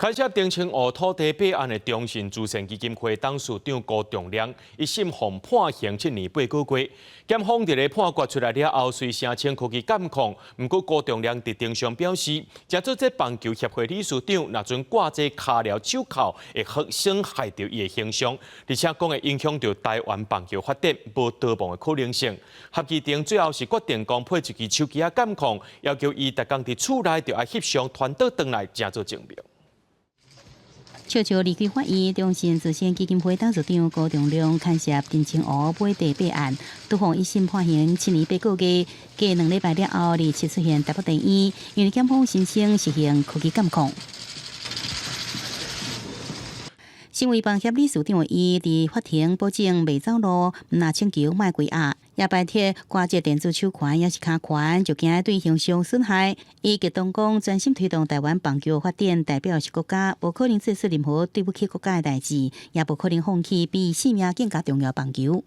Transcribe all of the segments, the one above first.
牽涉澄清湖土地弊案的中信慈善基金會董事長辜仲諒，一審予判刑7年8個月。檢方佇咧判決出來了後，隨聲稱科技監控。毋過辜仲諒佇庭上表示，成做這棒球協會理事長，若準掛這跤鐐手銬，會損害著伊的形象，而且講會影響著台灣棒球發展，無逃亡的可能性。合議庭最後是決定講配一支手機仔監控，要求伊逐工佇厝內著愛翕相傳倒轉來，成做證明。悄悄離開法院，中信慈善基金會董事長辜仲諒牽涉澄清湖買地弊案，拄予一審判刑7年8個月。過2禮拜了後，二七出現台北地院，因為檢方申請實行科技監控。身為棒協理事長的伊，佇法庭保證袂走路，毋若請求莫關押，也排斥掛這電子手環抑是跤環，就驚對形象損害。伊激動講，專心推動台灣棒球發展，代表是國家，無可能做出任何對不起國家的代誌，也無可能放棄比性命更加重要棒球。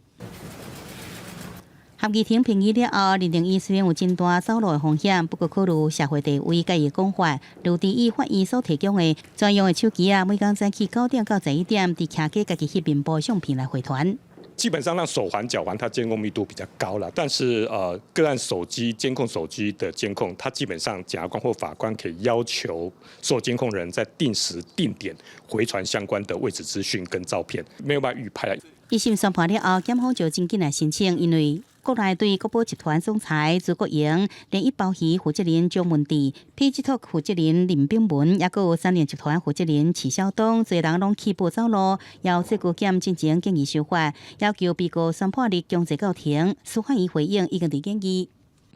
合議庭評議了後，認定伊雖然有真大走路的風險，不過考慮社會地位佮伊的講法，就佇伊法院所提供的專用的手機仔，每工早起9點到11點，佇徛家家己翕面部相片來回傳。基本上，讓手環、腳環，它監控密度比較高了。但是，個案手機監控手機的監控，它基本上檢察官或法官可以要求受監控人在定時定點回傳相關的位置資訊跟照片，沒有辦法預拍。一審宣判了後，檢方就真緊來申請，因為國內對國寶集團總裁朱國榮、聯一鮑魚負責人張文智、PG Talk 負責人林炳文，抑閣有三聯集團負責人徐曉東，濟人攏棄保走路，由最高檢進行建議修法，要求被告宣判日強制到庭。司法院回應已經佇研議。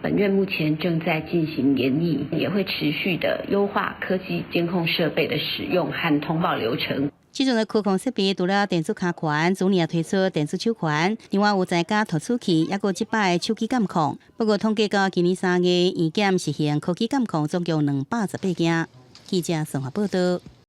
本院目前正在進行研議，也會持續的優化科技監控設備的使用和通報流程。這種的觸控設備除了電子跤環，去年也推出電子手環，另外有在家讀取器，抑閣這擺手機監控。不過統計到今年3月，醫檢實行科技監控總共218件。記者綜合報道。